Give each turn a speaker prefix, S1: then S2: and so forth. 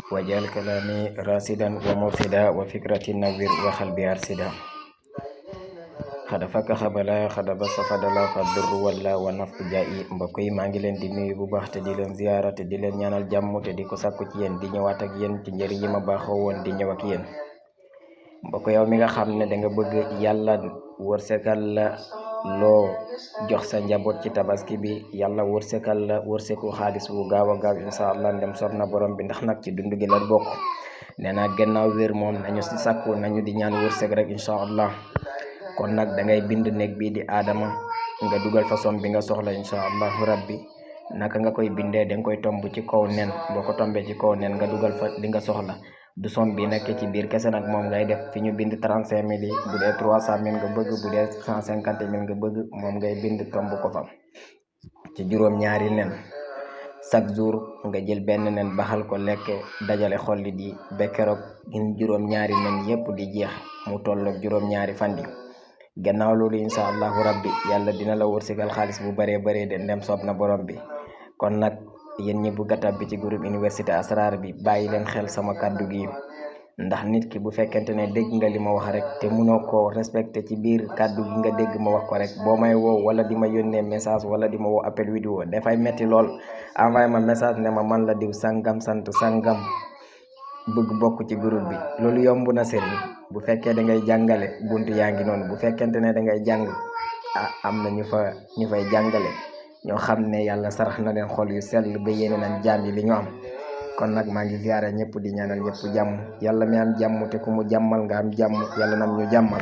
S1: wajal kalami rasidan wa murshida wa fikrati nawwir wa qalbi arsida xada fakka xabala xada ba safadala fa durru walla wa nafu jaayi. mbokk yi maa ngi leen di nuyu bu baax te di leen ziyaara te di leen ñaanal jàmm te di ko sàkku ci yéen di ñëwaat ak yéen ci njëriñ yi ma baaxoo woon di ñëw ak yéen. mbokk yow mi nga xam ne da nga bëgg yàlla wërsëgal la loo jox sa njaboot ci tabaski bi, yàlla wërsëgal la wërsëgu xaalis bu gaaw a gaaw incha allah ndem soob na borom bi, ndax nag ci dund gi la bokk. nee naa gannaaw wér moom nañu si sàkku nañu di ñaan wërsëg rek incha allah. kon nag da ngay bind néeg bii di aadama nga dugal fa som bi nga soxla incha allahu rabbi. naka nga koy bindee da nga koy tomb ci kaw nen, boo ko tombee ci kaw nen nga dugal fa li nga soxla. du som bi nekk ci biir kese nag moom ngay def fi ñu bind 35 000 yi, bu dee 300 000 nga bëgg, bu dee 150 000 nga bëgg, moom ngay bind tomb ko fa ci juróom-ñaari nen. chaque jour nga jël benn nen baxal ko lekk dajale xollit yi ba keroog juróom-ñaari nen yépp di jeex mu tolloog juróom-ñaari fandi. gannaaw loolu incha allahu rabbi yàlla dina la wërsëgal xaalis bu baree baree de ndem soob na borom bi. kon nag yéen ñi bugg a tàbbi ci groupe université asrar bi, bàyyi leen xel sama kàddu gi, ndax nit ki bu fekkente ne dégg nga li ma wax rek te mënoo ko respecté ci biir kàddu gi nga dégg ma wax ko rek, boo may woo wala di ma yónnee message wala di ma woo appel vidéo dafay metti lool. envoyé ma message ne ma man la diw sangam sant sangam bëgg bokk ci groupe bi, loolu yomb na sëriñ. bu fekkee da ngay jàngale buntu yaa ngi noonu, bu fekkente ne da ngay jàng am na ñu fay jàngale ñoo xam ne yàlla sarax na leen xol yu sell ba yéene nañ jaam yi li ñu am. kon nag maa ngi ziyaare ñëpp di ñaanal ñëpp jàmm. yàlla mi am jàmm te ku mu jàmmal nga am jàmm, yàlla nam ñu jàmmal.